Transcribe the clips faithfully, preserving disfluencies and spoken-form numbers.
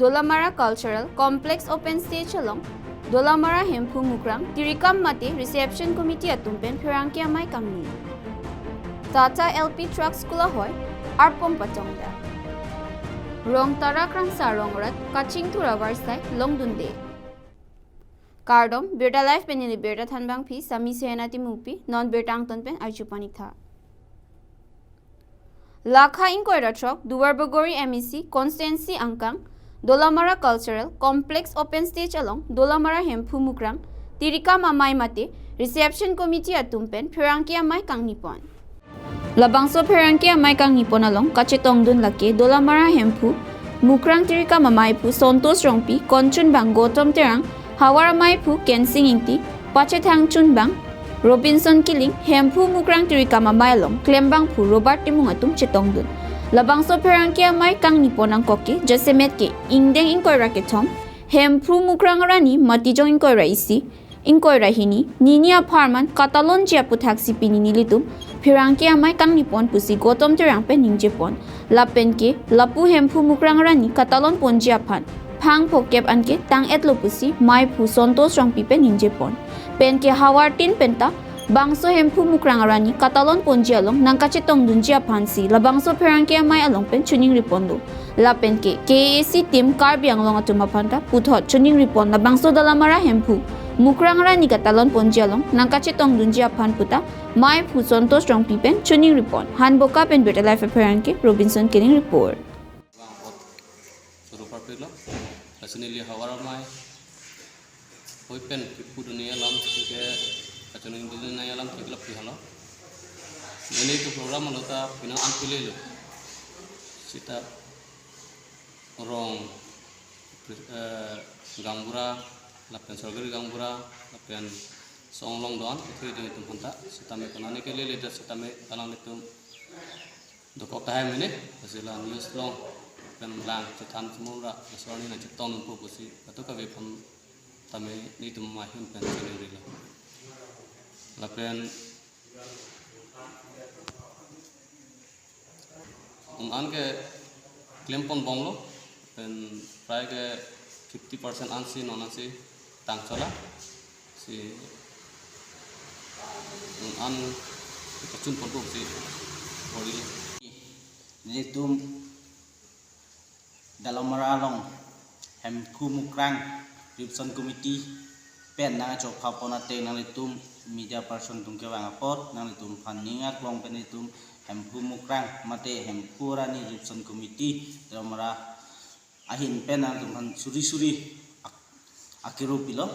Dolamara Cultural Complex Open Stage along Dolamara Hemphu Mukrang Tirikam mate Reception Committee atum pen pherangke amei kangni. Tata L P Truck School ahoi arpong patongda. Rong Tara Krangsa Rongrat kachingthur avarsai longdunde. Kardom, Birta Live pen neli birta thanbangpi, Sami Sehena Timungpi, non birta angton pen arju pon-ik tha. Lakha ingkoi ra throk, Duarbagori M A C constituency angkang, Dolamara Cultural Complex Open Stage along, Dolamara Hemphu Mukrang Tirikam amei mate Reception Committee atum pen pherangke amei kangni pon. Labangso pherangke amei kangni pon along kachetongdun lake Dolamara Hemphu Mukrang Tirikam ameiphu Santosh Rongpi, konchunbang Gautam Terang, havar ameiphu Kensing Ingti, pachethang chunbang Robinson Killing, Hemphu Mukrang Tirikam amei along klembangphu Robert Timung atum chetongdun. Labangso pherangke amei kangni pon angkok ke jasemet ke ingdeng ingkoi ra kethom, Hemphu Mukrang arani Matijong ingkoi ra isi, ingkoi ra hini, nini apharman katalonji aputhaksi pini nelitum pherangke amei kangni pon pusi Gautam Terang pen ningje pon. Lapen ke lapu Hemphu Mukrang arani katalon ponji aphan phang phokep anke tang-etlo pusi meiphu Santosh Rongpi pen ningje pon. Pen ke havar tin penta bangso Hemphu Mukrang arani katalon ponji along nangkachetongdunji aphansi labangso pherangke amei along pen choningri ponlo. Lapen ke K A A C team Karbi Anglong atum aphan ta puthot choningri pon, labangso Dolamara Hemphu Mukrang arani katalon ponji along nangkachetongdunji aphan puta meiphu Santosh Rongpi pen choningri pon. Hanboka pen Birta Live apherangke Robinson Killing report. Bang pot suruh parpik lo. Lasi neli havar amei hoi pen kipudun alam ke kacheningdun alam ke kelap pihalo. Neli ke program lo ta pina an pile lo. Sita Rong, eh, Gaonbura, lapen Sorgari Gaonbura, lapen Songlong don, itu itu itu manta. Sitame kanani ke lele da sitame kalang itu dokok tahai mene, lasi la news along pen lang chethan semua ra, lasi arni nangchetongpo pusi, atau kave pon tame nelitum mahin pen chenirila. Lapen un-an ke klem pon bom lo, pen prai ke fifty percent ansi non ansi tang chola, si un-an kachun ponpo si oril. Nelitum Dolamara along Hemphu Mukrang Reception Committee pen nangchopha pon ateng nanglitum media person atum kevang apot nanglitum aphan ning aklong pen nelitum Hemphu Mukrang mate Hemphu arni Reception Committee Dolamara ahin pen nanglitum aphan suri suri ak-, akero pilo.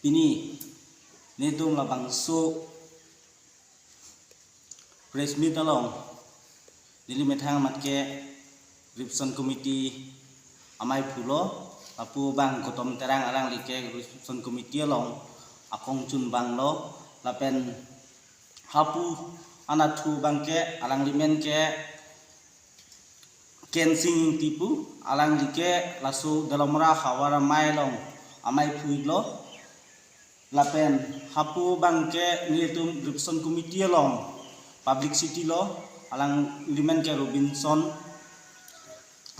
Pini nelitum labangso press meet along neli methang amat ke Reception Committee ameiphu lo, lapu abang Gautam Terang alangli ke Reception Committee along akongchunbang lo, lapen hapu anatthu abang ke alangli men ke Kensing Ingti pu, alangli ke laso Dolamara havar amei along ameiphu lo. Lapen hapu abang ke nelitum Reception Committee along publicity lo, alangli men ke Robinson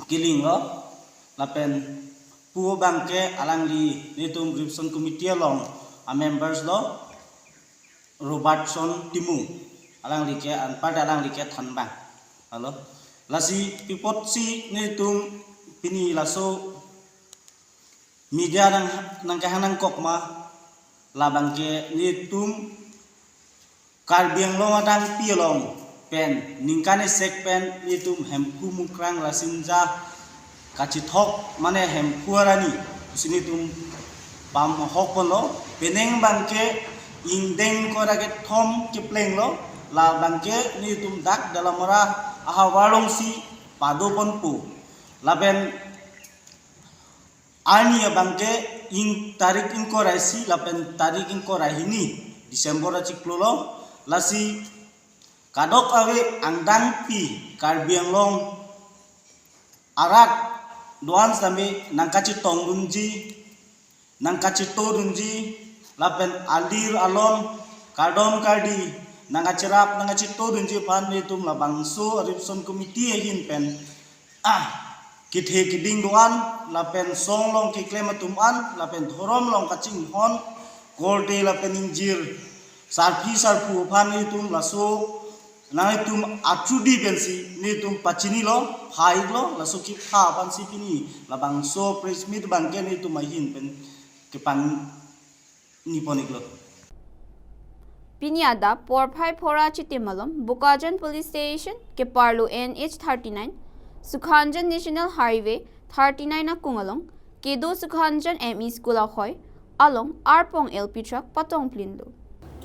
Killing lo. Lapen pu abang ke alangli nelitum Reception Committee along a members lo, Robertson Timung, alangli ke anparta alangli ke thanbang. Halo. Lasi pi apotsi nelitum pini laso media nang, nangkehang nangkok ma, labang ke nelitum Karbi Anglong adang pi along pen ningkan isek pen nelitum Hemphu Mukrang Rasinja kachethok mane Hemphu arni pusi nelitum pahok ponlo, penang abang ke ingdeng ingkoi ra kethom kepleng lo, labang ke nelitum dak Dolamara ahavar alongsi pado ponpo. Lapen arni abang ke ing tarik ingkoi ra isi lapen tarik ingkoi ra hini December achiklo lo, lasi kadokave angdengpi Karbi Anglong arat do-an sitame nangkachetongdunji, nangkachetodunji, lapen alir alon, kardom kardi, nangkacherap, nangkachetodunji aphan nelitum labangso Reception Committee ahin pen, ah, kethe keding do-an, lapen song along keklem atum an, lapen dhorom along kachinghon korte lapen ingjir sarpi sarpo aphan nelitum laso nanglitum atrudi pensi nelitum pachinilo, pha-iklo, laso kepha aphansi pini labangso press meet abangke nelitum ahin pen kepangni pon-iklo. Pini adap porphai phora chitim alom Bokajan Police Station keparlo N H thirty-nine, Sukhajan National Highway thirty-nine akung along kedo Sukhajan M E School ahoi along arpong L P truck patong plinlo.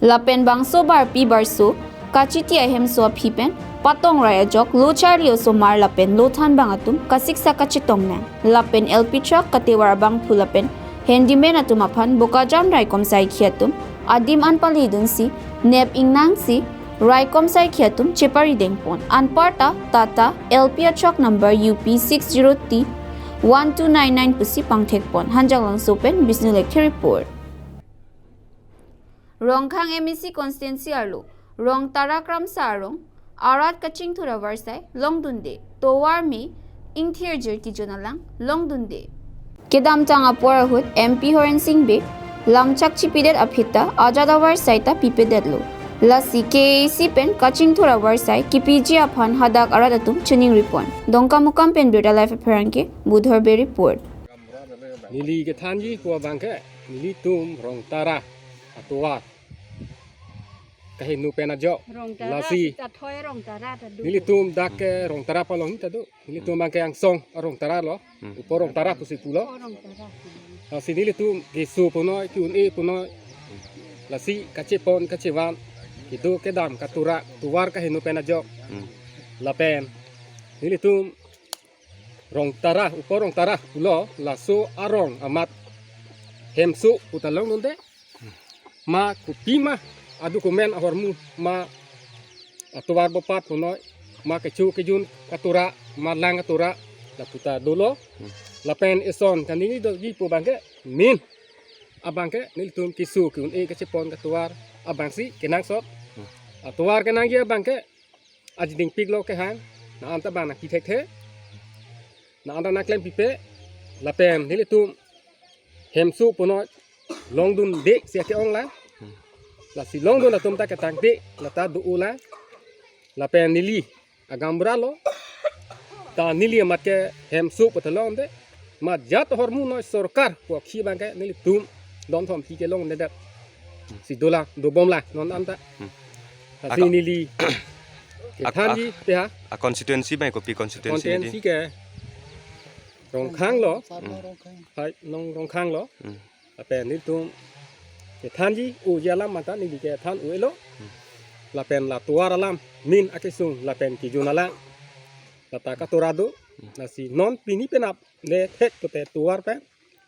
Lapen bangso barpi barso kachiti ahemso aphi pen patong rai ajok lo charli osomar lapen lo thanbang atum kasiksak kachetong nang. Lapen L P truck katovar abangphu lapen handyman atum aphan Bokajan raikom saikhi atum adim an palidunsi nep ingnangsi raikom saikhi atum chepari dengpon. Anparta Tata L P a truck number U P six zero T one two nine nine pusi pangthekpon. Hanjanglangso pen Bishnu Lekthe report. Rongkhang M A C constituency arlo Rongtara Kramsa arong arat kachingthur avarsai longdunde, tovar me ingthirjir kejun alang longdunde. Kedamtang apor ahut M P Horen Sing Bey lamchak chipidet aphi ta ajat avarsai ta pipedetlo. Lasi K A A C pen kachingthur avarsai kipiji aphan hadak arat atum chiningripon. Dongkamukam pen Birta Live apherangke Budhor Bey report. Neli kethanji pu abangke nelitum Rongtara atovar kaheno pen ajok. Rongtara lasi si kathoi Rongtara ta do. Nelitum dak ke Rongtara palong ta do. Nelitum abangke angsong Rongtara lo. Hmm. Upo Rongtara pusi pulo. Upo Rongtara. Lasi nelitum keso punoi, ke-un-e punoi. Lasi kachepon kachevan kedo kedam katura tovar kaheno pen ajok. Hmm. Lapen nelitum Rongtara, upo Rongtara pulo, laso arong amat hemso pu ta longdunde. Ma kopima adocument ahormu ma atovar bopat punoi ma kecho kejun katura ma lang katura lapu ta dolo. Hmm. Lapen eson kaningje doji pu abangke main abangke nelitum keso ke-un-e kachepon katovar abangsi kenangsot. Hmm. Atovar kenangji abangke ajidingpiklo kehang, na anta abang nangpi thekthe, na anta nangklempipe, lapen nelitum hemso punoi longdunde si ake-ong lang. Hmm. Lasi longdun atum ta ketangte, lata do-o lang. Lapen neli agaonbura lo, ta neli amat ke hemso pu ta longde, ma jat ahormu noi sorkar pu akhi abangke nelitum don thom pi kelongledet. Si dolang, dobom lang non anta. Hmm. Lasi ako- neli ako- kethanji ak- pe ha. A constituency abang kopi constituency neli? Constituency ke Rongkhang lo. Hmm. Hai, non Rongkhang lo. Hmm. Lapen nelitum kethanji oji alam mata neli kethan un-elo. Hmm. Lapen la tovar alam main akesung lapen kejun alang lata katura do. Hmm. Lasi non pini penap le thek kote tovar pen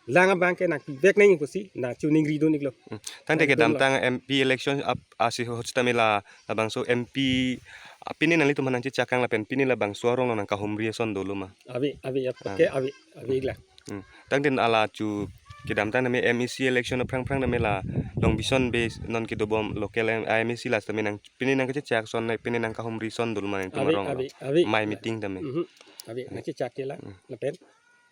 lang abangke nangpivek nangji pusi nangchiningridun-iklo. Hmm. Tangte nangdunlo. Kedamtang M P election ap asi ho sitame la labangso M P, ah, pini nanglitum aphan nangchechak-ang lapen pini labangso arong along nangkahumri ason dolo ma? Ave, ave, ya, ah, oke, ave, ave lang. Hmm. Tangte ala chu kedamtang tame M A C election aphrang phrang tame la Longbison Bey non kedobom local M-, ah, M A C la tame nang pini nangkechechak ason nai pini nangkahumri ason dolo ma nangtum arong along? Ave, ave, ave. Mai meeting tame. Mhm. Ave, nangchechak ke lang. Hmm. Lapen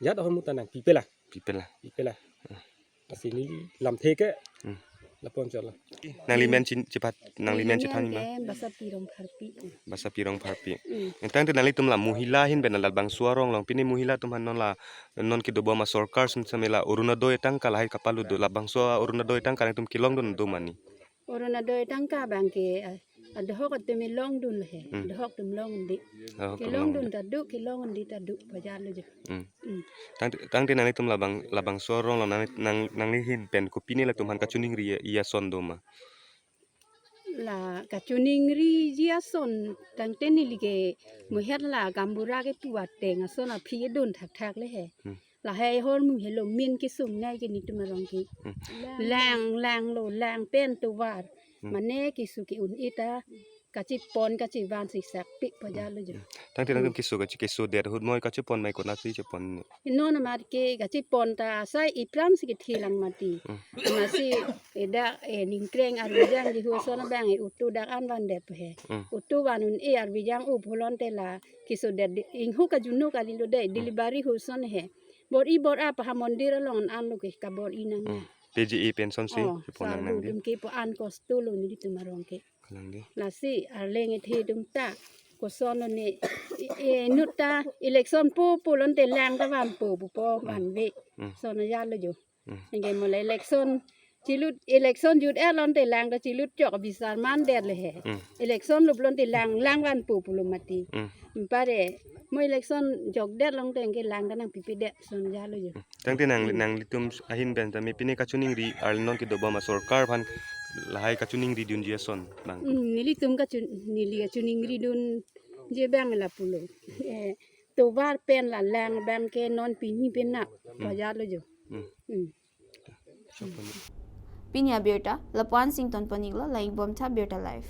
jat ahormu ta nangpipe lang. Pipe lang. Pipe lang. Hmm. Lasi neli lamthe ke. Hmm. Lapu-an cholo. Nangli men chin chipat, nangli men chethan ma? Neli men ke Basapi Rongpharpi. Basapi Rongpharpi. Hmm. Tangte nanglitum la mohila ahin pen labangso arong along pini mohila atum aphan non la non kedobom asorkar sum same la Orunodoi atangka lahai kapalut do, labangso Orunodoi atangka nangtum kelongdun do ma ni? Orunodoi atangka abangke, ah, adahok atum longdunlo he. Hmm. Adahok atum longdunde. Adahok atum kelongdun longdun ta do, kelongdunde ta do, pajarlo je. Hmm. Hmm. Tang, tangte nanglitum labang, labangso arong along nang, nang, nangli ahin pen kopine latum aphan kachiningri-ji ason do ma? La kachiningriji ason tangte neli ke muhet la gaonbura kepu ateng ason aphi dun thakthak le he. Hmm. Lahai ahormu helo main kesung nai ke netum arong ke. Hmm. Lang, lang lo, lang pen tovar. Hmm. Mane keso ke-un-e ta kachipon kachivan si sakpi pajalo jo. Tangte nangtum keso kachi keso det ahut moi kachipon mai konatsi chipon ni? Non amat ke kachipon ta asai ipran si kethi lang mati. Hmm. Masi eda e ningkreng arvijang ji huson abang e utu dak an van det he. Hmm. Utu van un-e arvijang u pulonte la keso det di, inghu kajunuk alilo de, hmm, delivery huson he. Bor-i bor-a pa ha mondir along an lo ke kabor-i nang. Hmm. P G E pension si, oh, chipon nang sardu nang di. Dum ke po an kosto lo nelitum arong ke. Kalang di. Lasi arleng ethe dum ta koson lo ne, e, e, inut ta election po pulonte lang ta vanpo pupo, hmm, vanve. Hmm. Son ajalo jo. Hmm. Anke mo la election chilut, election jut er lonte lang ta chilut chok bisar man der le he. Hmm. Election lup lonte lang, lang vanpo pulo mati. Hmm. Pare mo election jok der long teng ke lang ta nangpipi der, son ajalo jo. Hmm. Tangte nang, hmm, nanglitum ahin pen tame pine kachiningri arli non kedobom asorkar aphan lahai kachiningri dunji ason bang. Hmm, nelitum kachin, neli kachiningri dunji abang lapulo. Eh, tovar pen la lang abang ke non pini penap, hmm, pajalo jo. Hmm. Hmm. Pini abirta lapu-an si ingtonpon-iklo, lang-ikbom tha Birta Live.